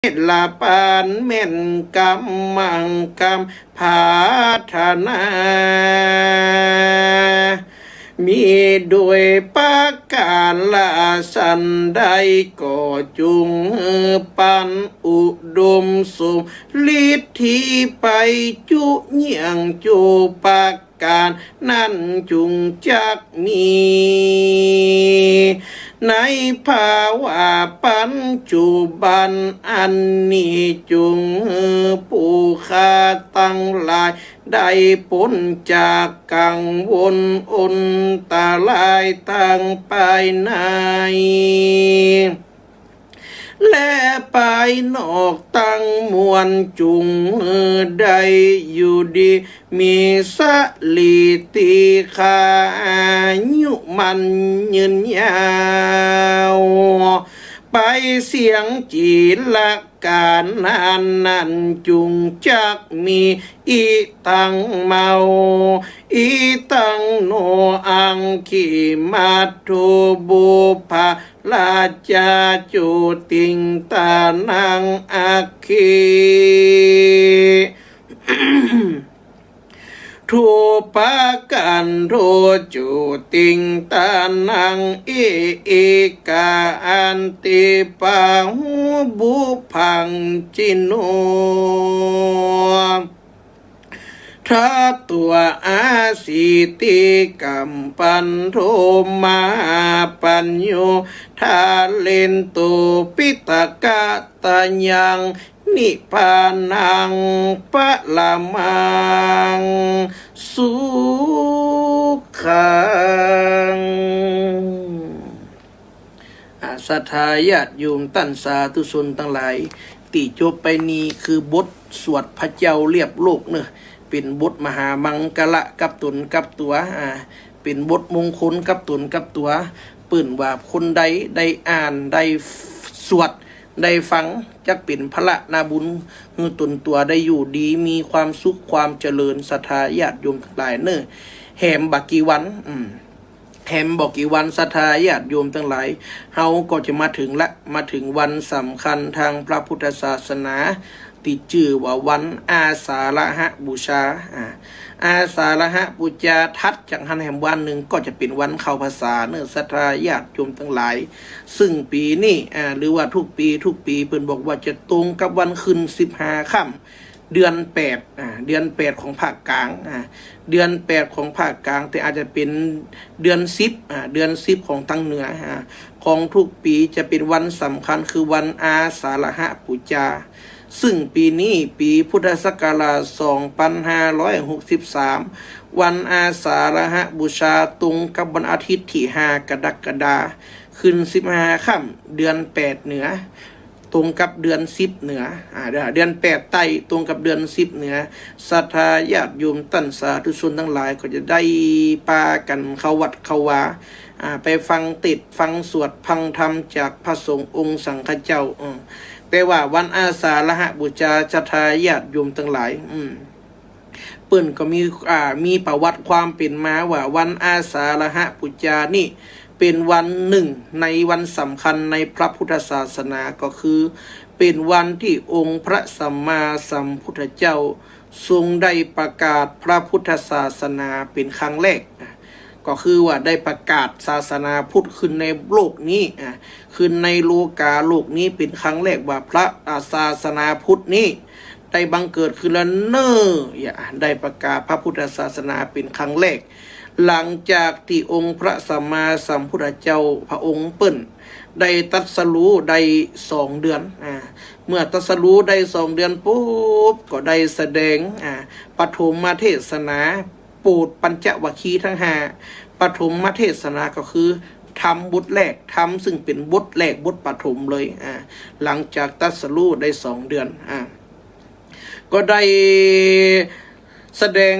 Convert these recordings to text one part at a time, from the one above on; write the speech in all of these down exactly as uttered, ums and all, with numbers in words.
ละปานแม่นกำมังกำปรารถนา มีโดยประก๋าละสันใด ก็จุ่งหื้อปันอุดมสมฤทธิไปจุเยี่ยงจูประก๋านนั้นจุ่งจักมี ในภาวะปัจจุบันอันนี้ จุ่งหื้อผู้ข้าตังหลาย ได้ป๊นจากกังวลอันตรายตังภายใน และภายนอกตังมวล จุ่งหื้อได้อยู่ดี มีสะหลีติขา อายุมั่นยืนยาว ไปเสี้ยงจีรกาลนานนั้น จุ่งจักมี อิตังเมา อิตังโน อังคิมัตถุ บุพพะราชา จุติงตานัง อัคคิ ทูปะกันโท จุติงตานัง เอ เอกา อันติ ปะหู บุพพัง จิโน ทะ ตัว อาสีติ กัมปันโท มหาปัญโญ ทะเรนโต ปิตกะตะยัง นิพพานัง ปะระมัง สุขัง อ่า ศรัทธาญาติโยมต้านสาธุชนตังหลาย ตี้จบไปนี้คือบทสวดพระเจ้าเรียบโลกเนาะ เป๋นบทมหามังคละกับต๋นกับตั๋ว อ่า เป๋นบทมงคลกับต๋นกับตั๋ว เปิ้นว่าคนใดได้อ่าน ได้สวด ได้ฟัง จักเป๋นพละนาบุญ หื้อต๋นตั๋วได้อยู่ดี มีความสุข ความเจริญ ศรัทธาญาติโยมตังหลายเนาะ แหมบ่กี่วัน อืม แหมบ่กี่วัน ศรัทธาญาติโยมตังหลาย เฮาก็จะมาเถิงละ มาเถิงวันสำคัญตางพระพุทธศาสนา ตี้จื้อว่าวันอาสาฬหบูชา อ่า อาสาฬหบูชา ถัดจากหั้นแหมวันนึ่งก็จะเป๋นวันเข้าพรรษาเนาะ ศรัทธาญาติโยมตังหลาย ซึ่งปี๋นี้ อ่า หรือว่าทุกปี๋ ทุกปี๋ เปิ้นบอกว่าจะตรงกับวันขึ้นสิบห้าค่ำ เดือนแปด อ่า เดือนแปดของภาคกลาง อ่า เดือนแปดของภาคกลาง แต่อาจจะเป๋นเดือนสิบ อ่า เดือนสิบของตางเหนือ อ่า ของทุกปี๋จะเป๋นวันสำคัญคือวันอาสาฬหบูชา ซึ่งปี๋นี้ปี๋พุทธศักราชสองพันห้าร้อยหกสิบสาม วันอาสาฬหบูชาตรงกับวันอาทิตย์ตี้ห้ากรกฎาคม ขึ้นสิบห้าค่ำ เดือนแปดเหนือ ตรงกับเดือนสิบเหนือ อ่า เดือน เดือนแปดใต้ ตรงกับเดือนสิบเหนือ ศรัทธาญาติโยมต้านสาธุชนตังหลายก็จะได้ปากั๋นเข้าวัดเข้าวา อ่า ไปฟังเตสน์ ฟังสวด ฟังธรรมจากพระสงฆ์องค์สังฆเจ้า อืม แต่ว่าวันอาสาฬหบูชา ศรัทธาญาติโยมตังหลาย อืม เปิ้นก็มี อ่า มีประวัติความเป๋นมาว่าวันอาสาฬหบูชานี้เป๋นวันนึ่งในวันสำคัญในพระพุทธศาสนา ก็คือเป๋นวันตี้องค์พระสัมมาสัมพุทธเจ้าทรงได้ประกาศพระพุทธศาสนาเป๋นครั้งแรก ก็คือว่าได้ประกาศศาสนาพุทธขึ้นในโลกนี้ อ่า ขึ้นในโลกาโลกนี้เป๋นครั้งแรกว่าพระ อ่า ศาสนาพุทธนี้ ได้บังเกิดขึ้นแล้วเน่อ อย่า ได้ประกาศพระพุทธศาสนาเป๋นครั้งแรก หลังจากตี้องค์พระสัมมาสัมพุทธเจ้าพระองค์เปิ้น ได้ตรัสรู้ได้สองเดือน อ่า เมื่อตรัสรู้ได้สองเดือนปุ๊บ ก็ได้แสดง อ่า ปฐมเทศนา โปรดปัญจวัคคีย์ทั้งห้า ปฐมเทศนาก็คือธรรมบทแรก ธรรมซึ่งเป๋นบทแรก บทปฐมเลย อ่า หลังจากตรัสรู้ได้สองเดือน อ่า ก็ได้แสดง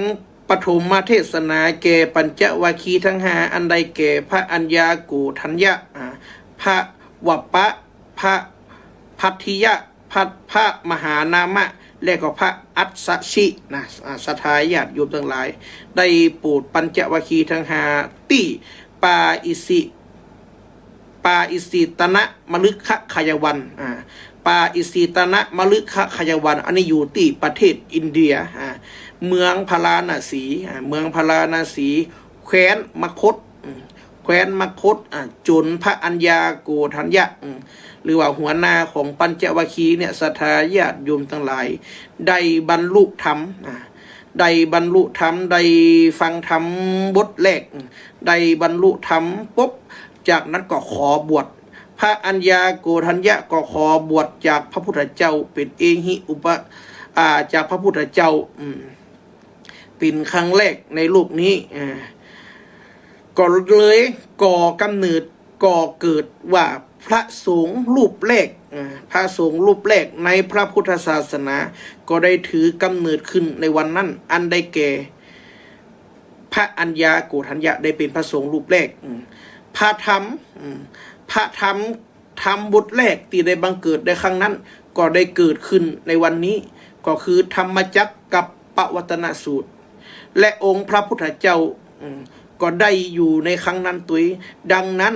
ปฐมเทศนาแก่ปัญจวัคคีย์ทั้งห้า อันได้แก่พระอัญญาโกณฑัญญะ อ่า พระวัปปะ พระภัททิยะ พระ พระมหานามะ และก็พระอัสสชิ นะ อ่า ศรัทธาญาติโยมตังหลาย ได้โปรดปัญจวัคคีย์ทั้งห้า ตี้ปาอิสิ ปาอิสิตนะมฤคคายวัน อ่า ป่าอิสิตนะมฤคทายวัน อันนี้อยู่ตี้ประเทศอินเดีย อ่า เมืองพาราณสี อ่า เมืองพาราณสี แคว้นมคธ อืม แคว้นมคธ อ่า จ๋นพระอัญญาโกณฑัญญะ อืม หรือว่าหัวหน้าของปัญจวัคคีย์เนี่ย ศรัทธาญาติโยมตังหลาย ได้บรรลุธรรม อ่า ได้บรรลุธรรม ได้ฟังธรรมบทแรก อืม ได้บรรลุธรรมปุ๊บ จากนั้นก็ขอบวช พระอัญญาโกณฑัญญะก็ขอบวชจากพระพุทธเจ้า เป๋นเอหิอุป อ่า จากพระพุทธเจ้า อืม เป๋นครั้งแรกในโลกนี้ อ่า ก็เลยก่อกำเนิด ก่อเกิดว่าพระสงฆ์รูปแรก อ่า พระสงฆ์รูปแรกในพระพุทธศาสนา ก็ได้ถือกำเนิดขึ้นในวันนั้น อันได้แก่ พระอัญญาโกณฑัญญะได้เป๋นพระสงฆ์รูปแรก อืม พระธรรม อืม พระธรรม ธรรมบทแรกตี้ได้บังเกิดในครั้งนั้น ก็ได้เกิดขึ้นในวันนี้ ก็คือธรรมจักรกัปปวัตนสูตร และองค์พระพุทธเจ้า อืม ก็ได้อยู่ในครั้งนั้นตวย ดังนั้น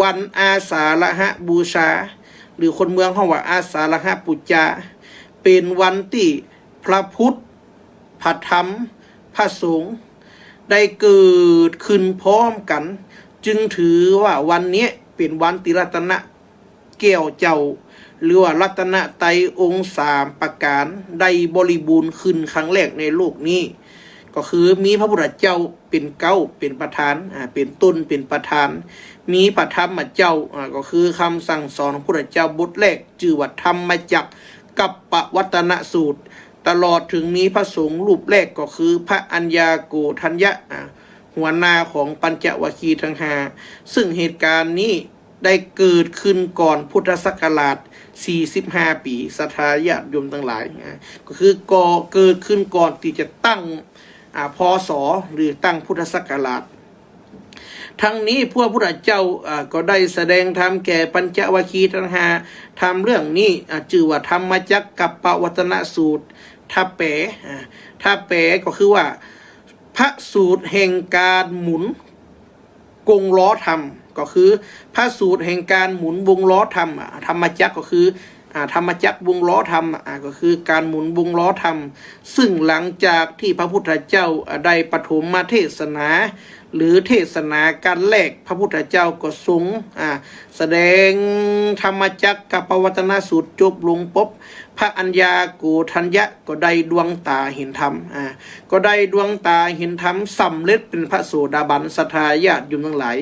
วันอาสาฬหบูชา หรือคนเมืองฮ้องว่าอาสาฬหปูจา เป๋นวันตี้พระพุทธ พระธรรม พระสงฆ์ ได้เกิดขึ้นพร้อมกั๋น จึงถือว่าวันเนี้ยเป๋นวันตี้รัตนะแก้วเจ้า หรือว่ารัตนตรัยองค์สามประก๋าน ได้บริบูรณ์ขึ้นครั้งแรกในโลกนี้ ก็คือมีพระพุทธเจ้าเป๋นเก๊า เป๋นประธาน อ่า เป๋นต้น เป๋นประธาน มีพระธรรมเจ้า อ่า ก็คือคำสั่งสอนของพระพุทธเจ้าบทแรก จื้อว่าธรรมจักรกัปปวัตนสูตร ตลอดเถิงมีพระสงฆ์รูปแรกก็คือพระอัญญาโกณฑัญญะ อ่า หัวหน้าของปัญจวัคคีย์ตังห้า ซึ่งเหตุก๋ารณ์นี้ได้เกิดขึ้นก่อนพุทธศักราชสี่สิบห้าปี๋ ศรัทธาญาติโยมตังหลาย อ่า ก็คือก่อ เกิดขึ้นก่อนตี้จะตั้ง อ่า พ.ศ. หรือตั้งพุทธศักราช ทั้งนี้พระพุทธเจ้า อ่า ก็ได้แสดงธรรมแก่ปัญจวัคคีย์ตังห้า ธรรมเรื่องนี้ อ่า จื้อว่าธรรมจักรกัปปวัตนสูตร ถ้าแป๋ อ่า ถ้าแป๋ก็คือว่า พระสูตรแห่งก๋านหมุนกงล้อธรรม ก็คือพระสูตรแห่งก๋านหมุนวงล้อธรรม อ่า ธรรมจักรก็คือ อ่า ธรรมจักรวงล้อธรรม อ่า ก็คือก๋านหมุนวงล้อธรรม ซึ่งหลังจากตี้พระพุทธเจ้า อ่า ได้ปฐมเทศนา หรือเทศนาก๋านแรก พระพุทธเจ้าก็ทรง อ่า แสดงธรรมจักรกัปปวัตนสูตรจบลงปุ๊บ พระอัญญาโกณฑัญญะก็ได้ดวงต๋าหันธรรม อ่า ก็ได้ดวงต๋าหันธรรม สำเร็จเป๋นพระโสดาบัน ศรัทธาญาติโยมตังหลาย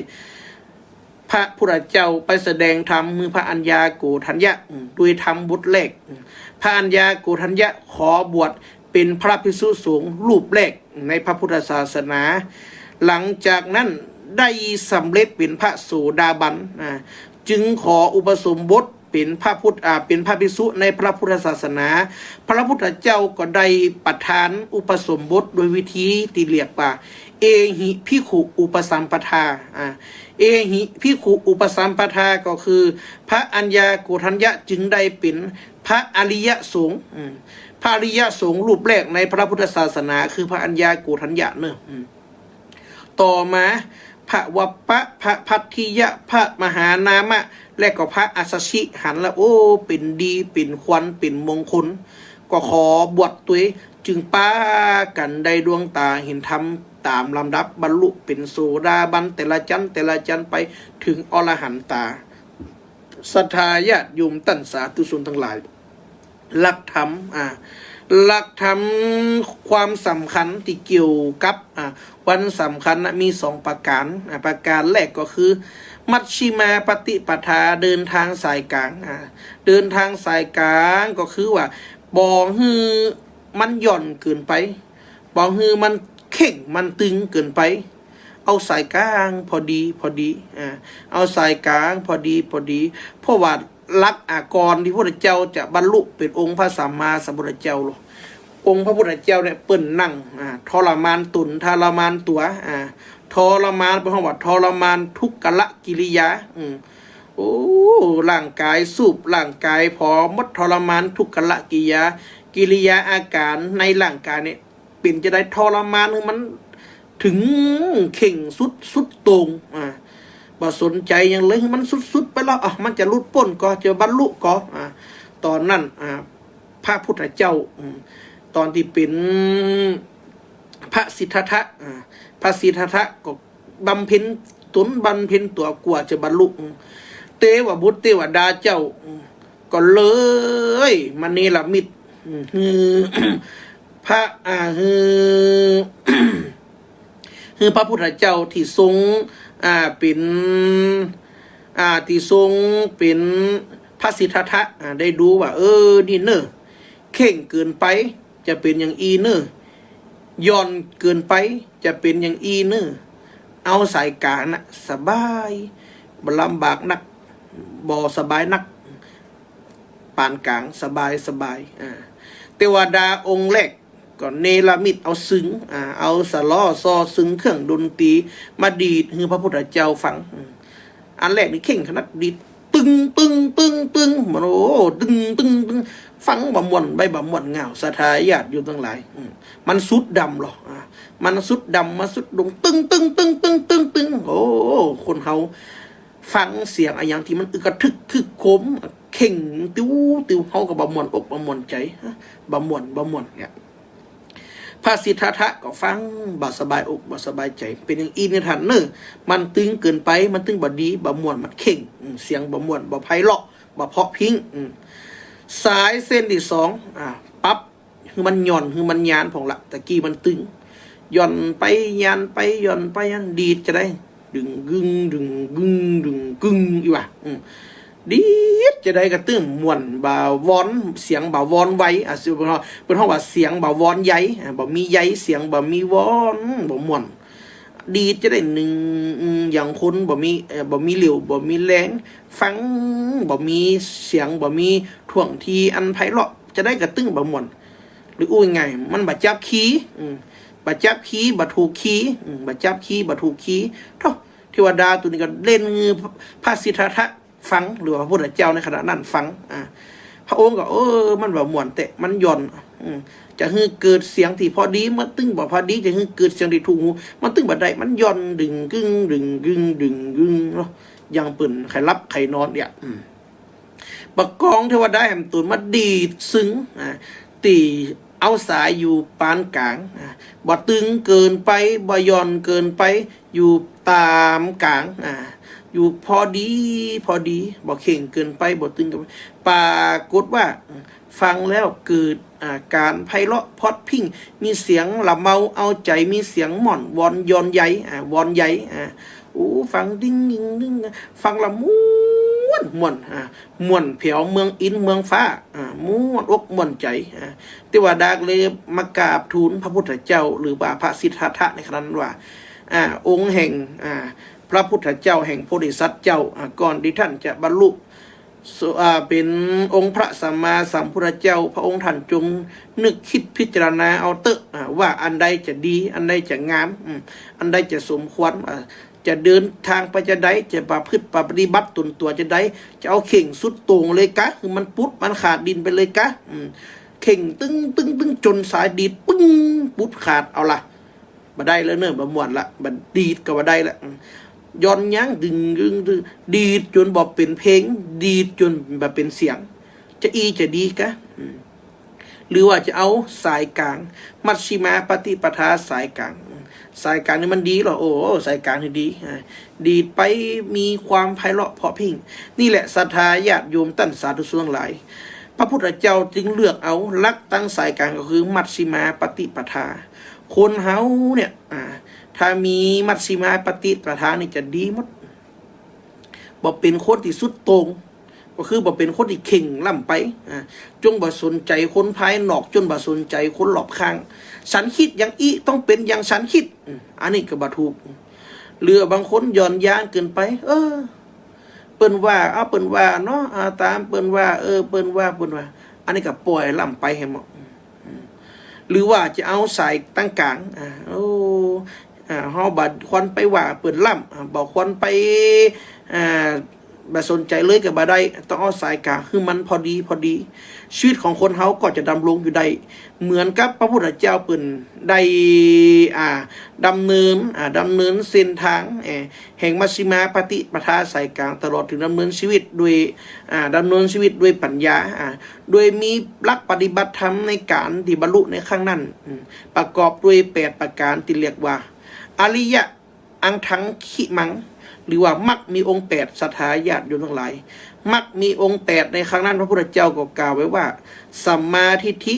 พระพุทธเจ้าไปแสดงธรรมหื้อพระอัญญาโกณฑัญญะ อืม ด้วยธรรมบทแรก อืม พระอัญญาโกณฑัญญะขอบวชเป๋นพระภิกษุสงฆ์รูปแรกในพระพุทธศาสนา หลังจากนั้นได้สำเร็จเป๋นพระโสดาบัน อ่า จึงขออุปสมบทเป๋นพระพุทธ อ่า เป๋นพระภิกษุในพระพุทธศาสนา พระพุทธเจ้าก็ได้ประทานอุปสมบทโดยวิธีตี้เรียกว่า เอหิภิกขุอุปสัมปทา อ่า เอหิภิกขุอุปสัมปทา ก็คือพระอัญญาโกณฑัญญะจึงได้เป๋นพระอริยสงฆ์ อืม พระอริยสงฆ์รูปแรกในพระพุทธศาสนา คือพระอัญญาโกณฑัญญะเนาะ อืม ต่อมา พระวัปปะ พระภัททิยะ พระมหานามะ และก็พระอัสสชิ หันแล้ว โอ้ เป๋นดี เป๋นควัน เป๋นมงคล ก็ขอบวชตวย จึงปากั๋นได้ดวงต๋าหันธรรมต๋ามลำดับ บรรลุเป๋นโสดาบันแต่ละจั๊น แต่ละจั๊นไป เถิงอรหันตา ศรัทธาญาติโยมต้านสาธุชนตังหลาย หลักธรรม อ่า หลักธรรม ความสำคัญตี้เกี่ยวกับ อ่า วันสำคัญนะ มีสองประก๋าน อ่า ประก๋านแรกก็คือ มัชฌิมาปฏิปทา เดินทางสายก๋าง อ่า เดินทางสายก๋างก็คือว่า บ่หื้อมันหย่อนเกินไป บ่หื้อมันเข่งมันตึงเกินไป เอาสายก๋างพอดีพอดี อ่า เอาสายก๋างพอดีพอดี เพราะว่าหลักอากรที่พระพุทธเจ้าจะบรรลุเป๋นองค์พระสัมมาสัมพุทธเจ้าลอ องค์พระพุทธเจ้าเนี่ยเปิ้นนั่ง อ่า ทรมานต๋น ทรมานตั๋ว อ่า ทรมาน เปิ้นฮ้องว่าทรมานทุกขละกิริยา อืม โอ้ ร่างก๋ายซูบ ร่างก๋ายผอมหมด ทรมานทุกขละกิริยา กิริยาอาก๋ารในร่างก๋ายเนี่ย เป๋นจาใด ทรมานหื้อมันเถิงเข่งสุด สุดโต่ง อ่า บ่สนใจ๋หยังเลย หื้อมันสุดๆ ไปแล้ว อ่ะ มันจะหลุดป๊นก่อ จะบรรลุก่อ อ่า ต๋อนนั้น อ่า พระพุทธเจ้า อืม ต๋อนตี้เป๋นพระสิทธัตถะ อ่า พระสิทธัตถะก็บำเพ็ญต๋นบำเพ็ญตั๋วกว่าจะบรรลุ อืม เตวบุตรเตวดาเจ้า อืม ก็เลยมาเนรมิต อืม หื้อ พระ อ่า หื้อ หื้อพระพุทธเจ้าตี้ทรง อ่า เป๋น อ่า ตี้ทรงเป๋นพระสิทธัตถะ อ่า ได้ดูว่า เออ นี่เน่อ เคร่งเกินไป จะเป๋นอย่างอี้เน่อ หย่อนเกินไป จะเป๋นอย่างอี้เน่อ เอาสายก๋างนะ สบาย บ่ลำบากนัก บ่สบายนัก ปานก๋าง สบายสบาย อ่า เตวดาองค์แรกก็เนรมิตเอาสึง อ่า เอาสะหลอซอสึงเครื่องดนตรีมาดีดหื้อพระพุทธเจ้าฟัง อืม อันแรกนี่เคร่งขนาดดีด ตึง ตึง ตึง ตึง มัน โอ้ ตึง ตึง ตึง ฟังบ่ม่วน ใบบ่ม่วน เง่า ศรัทธาญาติโยมตังหลาย อืม มันสุดดำหรอ อ่า มันสุดดำ มันสุดดง ตึง ตึง ตึง ตึง ตึง ตึง โอ้ คนเฮาฟังเสียงอะหยังตี้มันอึกกระทึกคึกโครม เคร่ง ติว ติว เฮาก็บ่ม่วนอกบ่ม่วนใจ๋ ฮะ บ่ม่วน บ่ม่วน เนี่ย พระสิทธัตถะก็ฟังบ่สบายอกบ่สบายใจ๋ เป๋นอย่างอี้เน่อท่านเน่อ มันตึงเกินไป มันตึงบ่ดี บ่ม่วน มันเคร่ง อืม เสียงบ่ม่วน บ่ไพเราะ บ่เพราะพริ้ง อืม สายเส้นตี้สอง อ่า ปรับ หื้อมันหย่อน หื้อมันยานพ่องละ ตะกี้มันตึง หย่อนไปยานไป หย่อนไปยาน ดีดจะได้ ดึงกึ้ง ดึงกึ้ง ดึงกึ้ง อี้หว่า อืม ดีดจะได้กระตึ้งม่วน บ่าวอน เสียงบ่าวอนไว อ่ะ เปิ้นฮ้อง เปิ้นฮ้องว่าเสียงบ่าวอนใย อ่ะ บ่มีใย เสียงบ่มีวอน บ่ม่วน ดีดจะได้นึ่ง อืม อย่างคนบ่มี เอ่อ บ่มีเหลี่ยว บ่มีแฮง ฟังบ่มีเสียง บ่มีท่วงทีอันไพเราะ จะได้กระตึ้งบ่ม่วน หรืออู้ง่ายๆ มันบ่จับคีย์ อืม บ่จับคีย์ บ่ถูกคีย์ อืม บ่จับคีย์ บ่ถูกคีย์ โธ่ เทวดาตั๋วนี้ก็เล่นหื้อพระสิทธัตถะฟัง หรือว่าพระพุทธเจ้าในขณะนั้นฟัง อ่า พระองค์ก็ เออ มันบ่ม่วนแต๊ มันหย่อน อืม จะหื้อเกิดเสียงตี้พอดี มันตึงบ่พอดี จะหื้อเกิดเสียงตี้ถูกหู มันตึงบ่ได้ มันหย่อน ดึงกึ้ง ดึงกึ้ง ดึงกึ้ง เนาะ อย่างเปิ้นใค่หลับใค่นอนเนี่ย อืม บ่ากองเทวดาแหมตั๋วมาดีดสึง อ่า ตี้เอาสายอยู่ปานก๋าง อ่า บ่ตึงเกินไป บ่หย่อนเกินไป อยู่ต๋ามก๋าง อ่า อยู่พอดี พอดี บ่เคร่งเกินไป บ่ตึงเกินไป ปรากฏว่า ฟังแล้วเกิด อ่า ก๋านไพเราะเพราะพริ้ง มีเสียงละเมาเอาใจ๋ มีเสียงม่อน วอนหย่อนใย อ่า วอนใย อ่า โอ้ ฟังดิ้งดิ้งดิ้ง ฟังละม่วน ม่วน อ่า ม่วนแผวเมืองอินทร์เมืองฟ้า อ่า ม่วนอกม่วนใจ๋ อ่า เทวดาก็เลยมากราบทูลพระพุทธเจ้า หรือว่าพระสิทธัตถะในขณะนั้นว่า อ่า องค์แห่ง อ่า พระพุทธเจ้าแห่งโพธิสัตว์เจ้า อ่า ก่อนตี้ท่านจะบรรลุ สุ- อ่า เป๋นองค์พระสัมมาสัมพุทธเจ้า พระองค์ท่านจงนึกคิดพิจารณาเอาเต๊อะ อ่า ว่าอันใดจะดี อันใดจะงาม อืม อันใดจะสมควร อ่า จะเดินตางไปจาใด จะประพฤติปฏิบัติต๋นตั๋วจาใด จะเอาเคร่งสุดโต่งเลยกา หื้อมันปุดมันขาดดิ้นไปเลยกา อืม เคร่งตึงตึงตึงจ๋นสายดีดปึ้ง ปุดขาด เอาละ บ่ได้แล้วเน่อ บ่ม่วนละ บ่ดีดก็บ่ได้ละ อืม หย่อนยัง ดึงดึงดึง ดีดจ๋นบ่เป๋นเพลง ดีดจ๋นบ่เป๋นเสียง จะอี้จะดีกา อืม หรือว่าจะเอาสายก๋าง มัชฌิมาปฏิปทาสายก๋าง อืม สายก๋างนี่มันดีเหรอ โอ้ สายก๋างนี่ดี อ่า ดีดไปมีความไพเราะเพราะพริ้ง นี่แหละศรัทธาญาติโยมต้านสาธุชนทั้งหลาย พระพุทธเจ้าจึงเลือกเอาหลักตังสายก๋างก็คือมัชฌิมาปฏิปทา คนเฮาเนี่ย อ่า ถ้ามีมัชฌิมาปฏิปทานี่จะดีหมด บ่เป๋นคนตี้สุดโต่ง ก็คือบ่เป๋นคนตี้เคร่งล้ำไป อ่า จ๋นบ่สนใจ๋คนภายนอก จ๋นบ่สนใจ๋คนรอบข้าง ฉันคิดอย่างอี้ต้องเป๋นอย่างฉันคิด อืม อันนี้ก็บ่ถูก หรือบางคนหย่อนยานเกินไป เออ เปิ้นว่า เอาเปิ้นว่าเนาะ อ่า ต๋ามเปิ้นว่า เออ เปิ้นว่า เปิ้นว่า อันนี้ก็ป่อยล้ำไปแหมเนาะ อืม หรือว่าจะเอาสายตังก๋าง อ่า โอ้ อ่า เฮาบ่ควรไปว่าเปิ้นล้ำ อ่า บ่ควรไป อ่า บ่สนใจ๋เลยก็บ่ได้ ต้องเอาสายก๋างหื้อมันพอดีพอดี ชีวิตของคนเฮาก็จะดำรงอยู่ได้ เหมือนกับพระพุทธเจ้าเปิ้นได้ อ่า ดำเนิน อ่า ดำเนินเส้นตาง เอ่อ แห่งมัชฌิมาปฏิปทาสายก๋าง ตลอดเถิงดำเนินชีวิตโดย อ่า ดำเนินชีวิตโดยปัญญา อ่า โดยมีหลักปฏิบัติธรรมในก๋านตี้บรรลุในครั้งนั้น อืม ประกอบโดยแปดประก๋านตี้เรียกว่า อริยะ อังคังคิมัง หรือว่ามรรคมีองค์แปด ศรัทธาญาติโยมตังหลาย มรรคมีองค์แปดในครั้งนั้น พระพุทธเจ้าก็กล่าวไว้ว่า สัมมาทิฏฐิ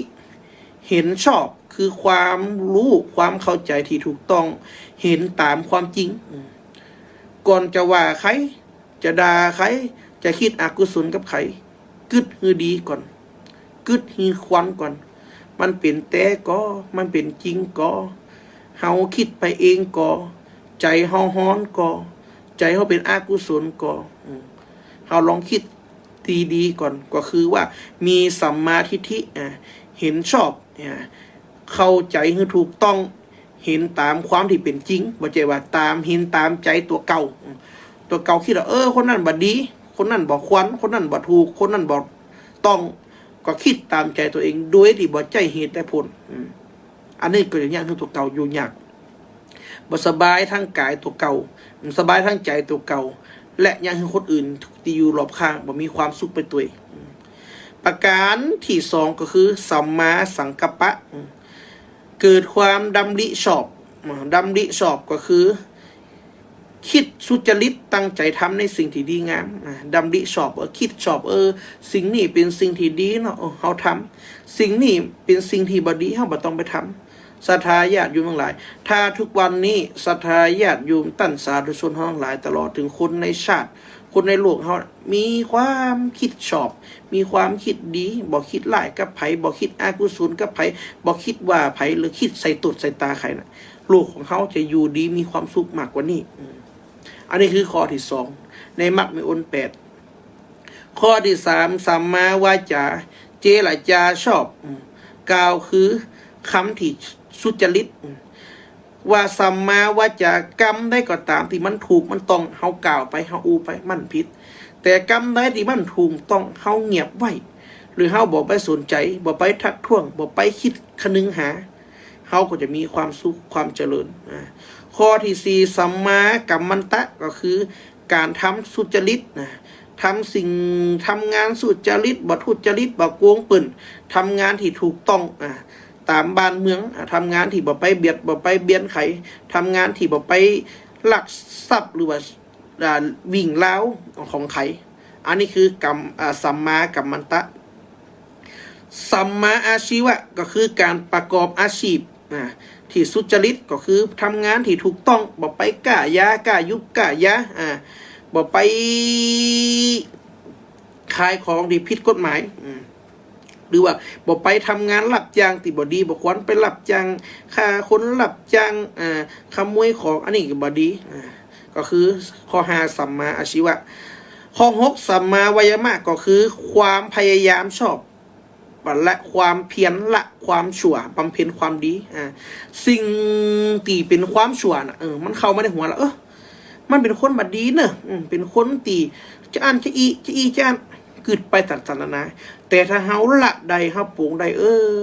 เห็นชอบ คือความฮู้ ความเข้าใจ๋ตี้ถูกต้อง เห็นต๋ามความจริง อืม ก่อนจะว่าใผ จะด่าใผ จะกึ๊ดอกุศลกับใผ กึ๊ดหื้อดีก่อน กึ๊ดหื้อควรก่อน มันเป๋นแต๊ก่อ มันเป๋นจริงก่อ เฮากึ๊ดไปเองก่อ ใจ๋เฮาฮ้อนก่อ ใจ๋เฮาเป๋นอกุศลก่อ อืม เฮาลองกึ๊ดดีๆ ก่อน ก็คือว่ามีสัมมาทิฏฐิ อ่า เห็นชอบ อ่า เข้าใจ๋หื้อถูกต้อง เห็นต๋ามความตี้เป๋นจริง บ่ใจ้ว่าต๋าม เห็นต๋ามใจ๋ตั๋วเก่า ตั๋วเก่ากึ๊ดว่า เออ คนนั้นบ่ดี คนนั้นบ่ควร คนนั้นบ่ถูก คนนั้นบ่ต้อง ก็กึ๊ดต๋ามใจ๋ตั๋วเอง โดยตี้บ่ใจ้เหตุและผล อืม อันนี้ก็จะเยียะหื้อตั๋วเก่าอยู่ยาก บ่สบายตางก๋ายตั๋วเก่า บ่สบายตางใจ๋ตั๋วเก่า และเยียะหื้อคนอื่นตี้อยู่รอบข้างบ่มีความสุขไปตวย อืม ประก๋านตี้สองก็คือ สัมมาสังกัปปะ อืม เกิดความดำริชอบ อ่า ดำริชอบก็คือ กึ๊ดสุจริต ตั้งใจ๋ทำในสิ่งตี้ดีงาม อ่า ดำริชอบ เออ กึ๊ดชอบ เออ สิ่งนี้เป๋นสิ่งตี้ดีเนาะ เออ เฮาทำ สิ่งนี้เป๋นสิ่งตี้บ่ดี เฮาบ่ต้องไปทำ ศรัทธาญาติโยมตังหลาย ถ้าทุกวันนี้ศรัทธาญาติโยมต้านสาธุชนตังหลาย ตลอดเถิงคนในชาติ คนในโลกเฮา มีความกึ๊ดชอบ มีความกึ๊ดดี บ่กึ๊ดร้ายกับใผ บ่กึ๊ดอกุศลกับใผ บ่กึ๊ดว่าใผ หรือกึ๊ดใส่ตดใส่ตาใผนะ โลกของเฮาจะอยู่ดีมีความสุขมากกว่านี้ อืม อันนี้คือข้อตี้สอง ในมรรคมีองค์แปด ข้อตี้สาม สัมมาวาจา เจรจาชอบ อืม กล่าวคือคำตี้สุจริต อืม ว่าสัมมาวาจา กำใดก็ต๋ามตี้มันถูกมันต้อง เฮากล่าวไป เฮาอู้ไป มันผิด แต่กำใดตี้มันถูกต้อง เฮาเงียบไว้ หรือเฮาบ่ไปสนใจ๋ บ่ไปทักท้วง บ่ไปกึ๊ดคะนึงหา เฮาก็จะมีความสุข ความเจริญ อ่า ข้อตี้สี่ สัมมากัมมันตะ ก็คือก๋านทำสุจริตนะ ทำสิ่ง ทำงานสุจริต บ่ทุจริต บ่โกงเปิ้น ทำงานตี้ถูกต้อง อ่า ต๋ามบ้านเมือง อ่า ทำงานตี้บ่ไปเบียด บ่ไปเบียนใผ ทำงานตี้บ่ไปลักทรัพย์ หรือว่า อ่า วิ่งราวของใผ อันนี้คือกัม อ่า สัมมากัมมันตะ สัมมาอาชีวะ ก็คือก๋านประกอบอาชีพ อ่า ตี้สุจริต ก็คือทำงานตี้ถูกต้อง บ่ไปก๊ายา ก๊ายุบก๊ายา อ่า บ่ไปขายของตี้ผิดกฎหมาย อืม หรือว่าบ่ไปทำงานรับจ้างตี้บ่ดี บ่ควรไปรับจ้างฆ่าคน รับจ้าง อ่า ขโมยของ อันนี้ก็บ่ดี อ่า ก็คือข้อห้า สัมมาอาชีวะ ข้อหก สัมมาวายามะ ก็คือความพยายามชอบ ละความเพียร ละความชั่ว บำเพ็ญความดี อ่า สิ่งตี้เป๋นความชั่วน่ะ เออ มันเข้ามาในหัวละ เออ มันเป๋นคนบ่ดีเนอะ อืม เป๋นคนตี้จะอั้นจะอี้ จะอี้จะอั้น กึ๊ดไปต่างๆ นานา แต่ถ้าเฮาละได้ เฮาปลงได้ เออ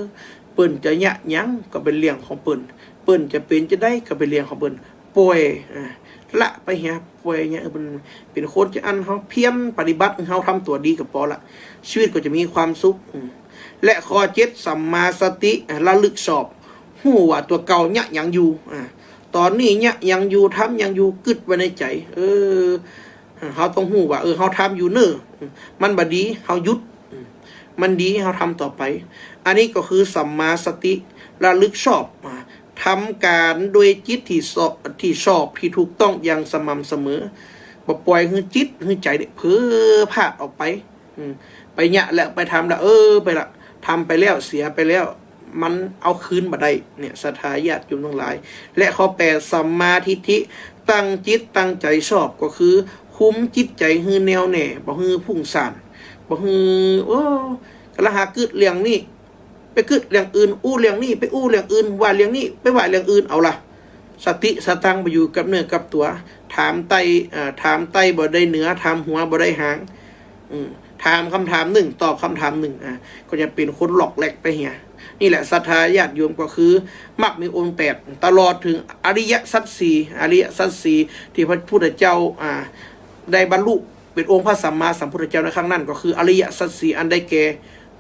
เปิ้นจะเยียะหยังก็เป๋นเรื่องของเปิ้น เปิ้นจะเป๋นจะใดก็เป๋นเรื่องของเปิ้น ป่อย อ่า ละไปเหีย ป่อยเหีย เออ เปิ้นเป๋นคนจะอั้น เฮาเพียรปฏิบัติ เฮาทำตั๋วดีก็ปอละ ชีวิตก็จะมีความสุข อืม และข้อเจ็ด สัมมาสติ อ่า ระลึกชอบ ฮู้ว่าตั๋วเก่าเยียะหยังอยู่ อ่า ต๋อนนี้เยียะหยังอยู่ ทำหยังอยู่ กึ๊ดไว้ในใจ๋ เออ เฮาต้องฮู้ว่า เออ เฮาทำอยู่เน่อ มันบ่ดี เฮาหยุด มันดี เฮาทำต่อไป อันนี้ก็คือสัมมาสติ ระลึกชอบ อ่า ทำก๋านโดยจิตตี้ชอบ ตี้ชอบ ตี้ถูกต้องอย่างสม่ำเสมอ บ่ป่อยหื้อจิต หื้อใจ๋เนี่ยเผลอพลาดออกไป อืม ไปเยียะแล้ว ไปทำแล้ว เออ ไปละ ทำไปแล้ว เสียไปแล้ว มันเอาคืนบ่ได้ เนี่ย ศรัทธาญาติโยมตังหลาย และข้อแปด สัมมาทิฏฐิ ตั้งจิตตั้งใจ๋ชอบ ก็คือคุมจิตใจ๋หื้อแน่วแน่ บ่หื้อฟุ้งซ่าน บ่หื้อ โอ้ กะละหากึ๊ดเรื่องนี้ ไปกึ๊ดเรื่องอื่น อู้เรื่องนี้ ไปอู้เรื่องอื่น ว่าเรื่องนี้ ไปว่าเรื่องอื่น เอาละ สติสตังค์บ่อยู่กับเนื้อกับตั๋ว ถามไต้ เอ่อ ถามไต้บ่ได้เนื้อ ถามหัวบ่ได้หาง อืม ถามกำถามนึ่ง ตอบกำถามนึ่ง อ่า ก็จะเป๋นคนหลอกแหลกไปเหีย นี่แหละศรัทธาญาติโยม ก็คือมรรคมีองค์แปด ตลอดเถิงอริยสัจสี่ อริยสัจสี่ตี้พระพุทธเจ้า อ่า ได้บรรลุเป๋นองค์พระสัมมาสัมพุทธเจ้าในครั้งนั้น ก็คืออริยสัจสี่ อันได้แก่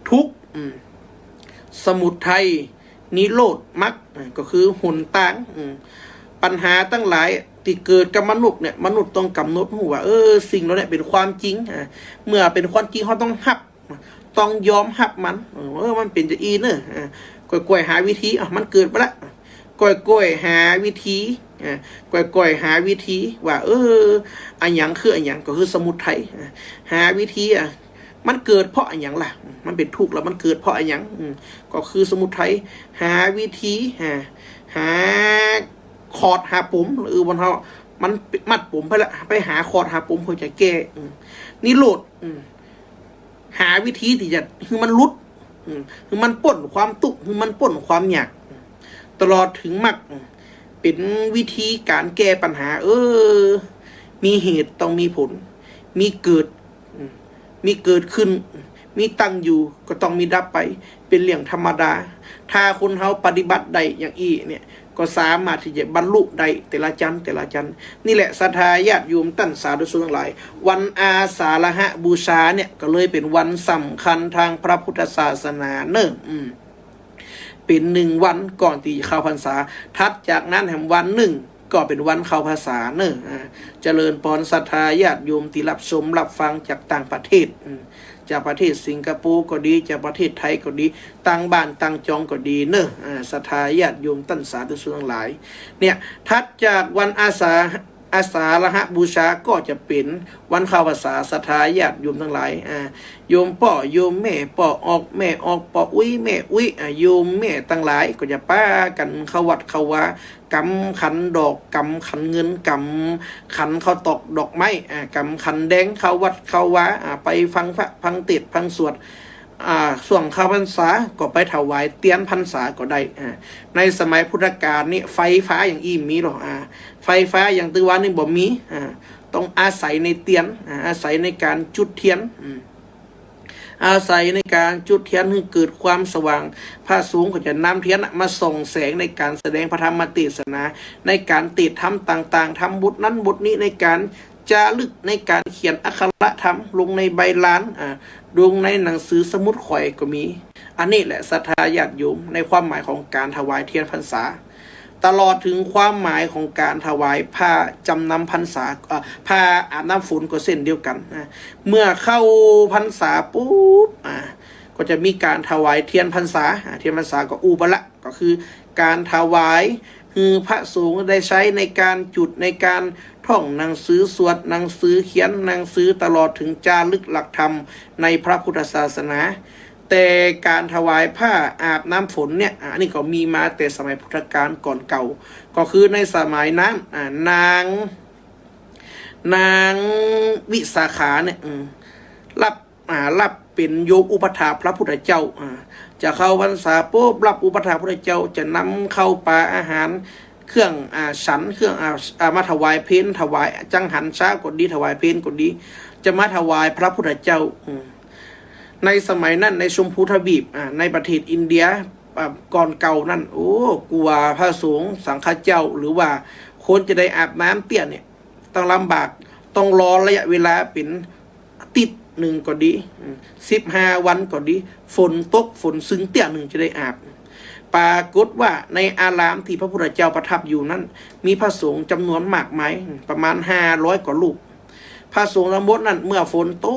ทุกข์ อืม สมุทัย นิโรธ มรรค อ่า ก็คือหนตาง อืม ปัญหาตังหลายตี้เกิดกับมนุษย์เนี่ย มนุษย์ต้องก๋ำหนดฮู้ว่า เออ สิ่งเหล่านี้เป๋นความจริง อ่า เมื่อเป๋นความจริง เฮาต้องฮับ ต้องยอมฮับมัน เออ มันเป๋นจาอี้เน่อ อ่า ก้อยๆ หาวิธี อ่ะ มันเกิดไปละ ก้อยๆ หาวิธี อ่า ก้อยๆ หาวิธีว่า เออ อะหยังคืออะหยัง ก็คือสมุทัย อ่า หาวิธี อ่ะ มันเกิดเพราะอะหยังล่ะ มันเป๋นทุกข์แล้วมันเกิดเพราะอะหยัง อืม ก็คือสมุทัย หาวิธี อ่า หาขอดหาป๋ม เออ บ่อนเฮา มันมัดป๋มไปละ ไปหาขอดหาป๋มเพื่อจะแก้ อืม นิโรธ อืม หาวิธีตี้จะหื้อมันหลุด อืม หื้อมันป๊นความตุ๊กข์ หื้อมันป๊นความอยาก ตลอดเถิงมรรค อืม เป๋นวิธีก๋านแก้ปัญหา เออ มีเหตุต้องมีผล มีเกิด อืม มีเกิดขึ้น มีตั้งอยู่ ก็ต้องมีดับไป เป๋นเรื่องธรรมดา ถ้าคนเฮาปฏิบัติได้อย่างอี้เนี่ย ก็สามารถตี้จะบรรลุได้แต่ละจั้นแต่ละจั้น นี่แหละศรัทธาญาติโยมต้านสาธุชนตังหลาย วันอาสาฬหบูชาเนี่ยก็เลยเป๋นวันสำคัญตางพระพุทธศาสนาเน่อ อืม เป๋นนึ่งวันก่อนตี้เข้าพรรษา ถัดจากนั้นแหมวันนึ่งก็เป๋นวันเข้าพรรษาเน่อ อ่า เจริญปอนศรัทธาญาติโยมตี้ฮับชมฮับฟังจากต่างประเทศ อืม จากประเทศสิงคโปร์ก็ดี จากประเทศไทยก็ดี ต่างบ้านต่างจองก็ดีเน่อ อ่า ศรัทธาญาติโยมต้านสาธุชนตังหลาย เนี่ย ถัดจากวันอาสา อาสาฬหบูชาก็จะเป๋นวันเข้าพรรษา ศรัทธาญาติโยมตังหลาย อ่า โยมป้อโยมแม่ ป้อออกแม่ออก ป้ออุ๊ยแม่อุ๊ย อ่า โยมแม่ตังหลายก็จะปากั๋นเข้าวัดเข้าวา ก๋ำขันดอก ก๋ำขันเงิน ก๋ำขันข้าวตอกดอกไม้ อ่า ก๋ำขันแดง เข้าวัดเข้าวา อ่า ไปฟังพระ ฟังเตสน์ ฟังสวด อ่า ช่วงเข้าพรรษาก็ไปถวายเตียนพรรษาก็ได้ อ่า ในสมัยพุทธกาลนี่ไฟฟ้าอย่างอี้บ่มีหรอก อ่า ไฟฟ้าอย่างตื้อวานี่บ่มี อ่า ต้องอาศัยในเตียน อ่า อาศัยในก๋านจุดเตียน อืม อาศัยในก๋านจุดเตียนหื้อเกิดความสว่าง พระสงฆ์ก็จะนำเตียนน่ะมาส่องแสงในก๋านแสดงพระธรรมเตสนา ในก๋านเตสน์ธรรมต่างๆ ทำบทนั้นบทนี้ ในก๋านจารึก ในก๋านเขียนอักขระธรรมลงในใบลาน อ่า ลงในหนังสือสมุดข่อยก็มี อันนี้แหละศรัทธาญาติโยม ในความหมายของก๋านถวายเตียนพรรษา ตลอดเถิงความหมายของก๋านถวายผ้าจ๋ำนำพรรษา เอ่อ ผ้าอาบน้ำฝนก็เช่นเดียวกั๋นนะ เมื่อเข้าพรรษาปุ๊บ อ่า ก็จะมีก๋านถวายเตียนพรรษา อ่า เตียนพรรษาก็อู้ไปละ ก็คือก๋านถวายหื้อพระสงฆ์ได้ใจ๊ในก๋านจุด ในก๋านท่องหนังสือสวด หนังสือเขียน หนังสือตลอดเถิงจารึกหลักธรรมในพระพุทธศาสนา แต่ก๋านถวายผ้าอาบน้ำฝนเนี่ย อ่ะ อันนี้ก็มีมาแต่สมัยพุทธกาลก่อนเก่า ก็คือในสมัยนั้น อ่า นาง นางวิสาขาเนี่ย อืม ฮับ อ่า ฮับเป๋นโยมอุปัฏฐากพระพุทธเจ้า อ่า จะเข้าพรรษาปุ๊บ ฮับอุปัฏฐากพระพุทธเจ้า จะนำข้าวป๋าอาหาร เครื่อง อ่า ฉัน เครื่อง อ่า อ่า มาถวายเพล ถวายจังหันเช้าก็ดี ถวายเพลก็ดี จะมาถวายพระพุทธเจ้า อืม ในสมัยนั้นในชมพูทวีป อ่า ในประเทศอินเดีย อ่า ก่อนเก่านั้น โอ้ กั๋วพระสงฆ์สังฆเจ้า หรือว่าคนจะได้อาบน้ำเตี้ยเนี่ย ต้องลำบาก ต้องรอระยะเวลาเป๋นอาทิตย์นึ่งก็ดี อืม สิบห้าวันก็ดี ฝนตก ฝนซึงเตี้ยนึ่งจะได้อาบ ปรากฏว่าในอารามตี้พระพุทธเจ้าประทับอยู่นั้น มีพระสงฆ์จ๋ำนวนมากมาย ประมาณห้าร้อยกว่ารูป พระสงฆ์ตังหมดนั้น เมื่อฝนต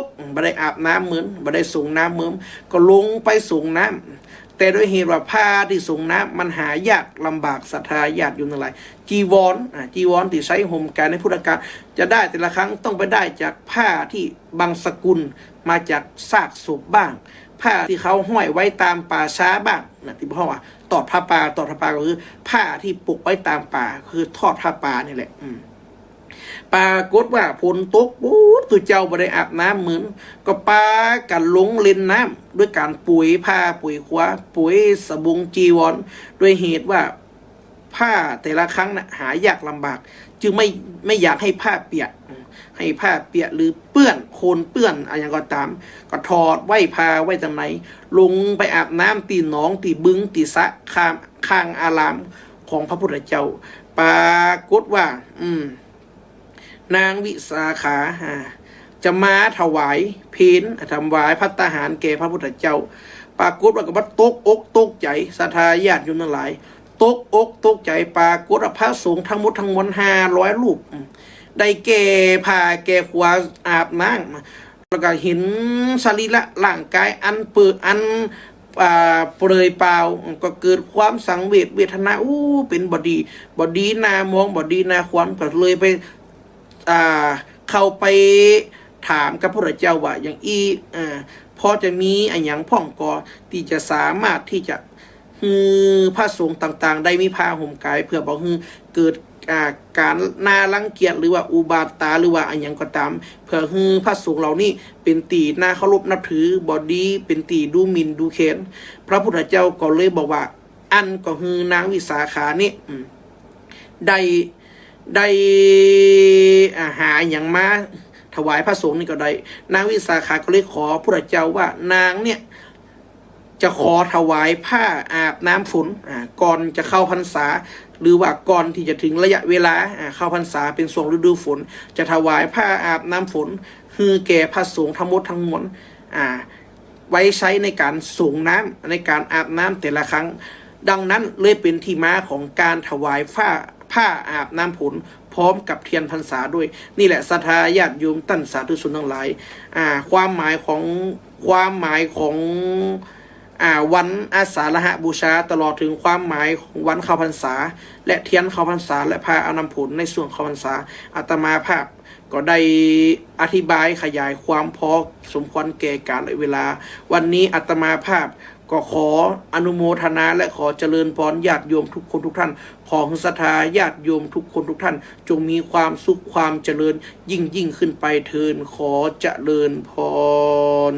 ก บ่ได้อาบน้ำเมิน บ่ได้สรงน้ำเมิน ก็ลงไปสรงน้ำ แต่โดยเหตุว่าผ้าตี้สรงน้ำมันหายากลำบาก ศรัทธาญาติโยมตังหลาย จีวร อ่า จีวรตี้ใจ๊ห่มก๋ายในพุทธกาล จะได้แต่ละครั้งต้องไปได้จากผ้าตี้บังสกุลมาจากซากศพบ้าง ผ้าตี้เขาห้อยไว้ต๋ามป่าช้าบ้างนะ ตี้เฮาว่าตอดผ้าป่า ตอดผ้าป่าก็คือผ้าตี้ปกไว้ต๋ามป่า คือทอดผ้าป่านี่แหละ อืม ปรากฏว่าฝนตกปุ๊บ ตุ๊เจ้าบ่ได้อาบน้ำเมิน ก็ปากั๋นลงเล่นน้ำ ด้วยก๋านโป๋ยผ้าโป๋ยควา โป๋ยสบงจีวร ด้วยเหตุว่า ผ้าแต่ละครั้งนะหายากลำบาก จึงไม่ ไม่อยากให้ผ้าเปียก ให้ผ้าเปียกหรือเปื้อน โคลนเปื้อนอะหยังก็ต๋าม ก็ถอดไว้ผ้าไว้ตางใน ลงไปอาบน้ำตี้หนอง ตี้บึง ตี้สระ ข้าง ข้างอารามของพระพุทธเจ้า ปรากฏว่า อืม นางวิสาขา อ่า จะมาถวายเพล อ่า ถวายภัตตาหารแก่พระพุทธเจ้า ปรากฏว่าก็บ่าตกอกตกใจ๋ ศรัทธาญาติโยมตังหลาย ตกอกตกใจ๋ ปรากฏว่าพระสงฆ์ตังหมดตังมวลห้าร้อยรูป อืม ได้แก่ผ้าแก่ขาวอาบน้ำ แล้วก็หันสรีระร่างกายอันเปลือย อัน อ่า เปลือยเปล่า ก็เกิดความสังเวชเวทนา อู้ เป๋นบ่ดี บ่ดีน่ามอง บ่ดีน่าขวัญ ก็เลยไป อ่า เข้าไปถามกับพระพุทธเจ้าว่า อย่างอี้ อ่า พอจะมีอะหยังพ่องก่อ ตี้จะสามารถตี้จะ หื้อพระสงฆ์ต่างๆ ได้มีผ้าห่มก๋าย เปื้อบ่หื้อเกิด อ่า ก๋านน่ารังเกียจ หรือว่าอุบาทตา หรือว่าอะหยังก็ต๋าม เปื้อหื้อพระสงฆ์เหล่านี้เป๋นตี้น่าเคารพนับถือ บ่ดี เป๋นตี้ดูหมิ่นดูแคลน พระพุทธเจ้าก็เลยบอกว่า อั้นก็หื้อนางวิสาขานี้ อืม ได้ ได้ อ่า หาอะหยังมาถวายพระสงฆ์นี่ก็ได้ นางวิสาขาก็เลยขอพระพุทธเจ้าว่า นางเนี่ย จะขอถวายผ้าอาบน้ำฝน อ่า ก่อนจะเข้าพรรษา หรือว่าก่อนตี้จะเถิงระยะเวลา อ่า เข้าพรรษาเป๋นช่วงฤดูฝน จะถวายผ้าอาบน้ำฝน หื้อแก่พระสงฆ์ตังหมดตังมวล อ่า ไว้ใช้ในก๋านสรงน้ำ ในก๋านอาบน้ำแต่ละครั้ง ดังนั้นเลยเป๋นตี้มาของก๋านถวายผ้า ผ้าอาบน้ำฝน พร้อมกับเตียนพรรษาด้วย นี่แหละศรัทธาญาติโยมต้านสาธุชนตังหลาย อ่า ความหมายของ ความหมายของ อ่า วันอาสาฬหบูชา ตลอดเถิงความหมายของวันเข้าพรรษา และเตียนเข้าพรรษา และผ้าอาบน้ำฝนในช่วงเข้าพรรษา อาตมาภาพก็ได้อธิบายขยายความพอสมควรแก่กาลและเวลา วันนี้อาตมาภาพก็ขออนุโมทนาและขอเจริญพรญาติโยมทุกคนทุกท่าน ขอหื้อศรัทธาญาติโยมทุกคนทุกท่าน จงมีความสุขความเจริญยิ่งๆ ขึ้นไปเทอญ ขอเจริญพร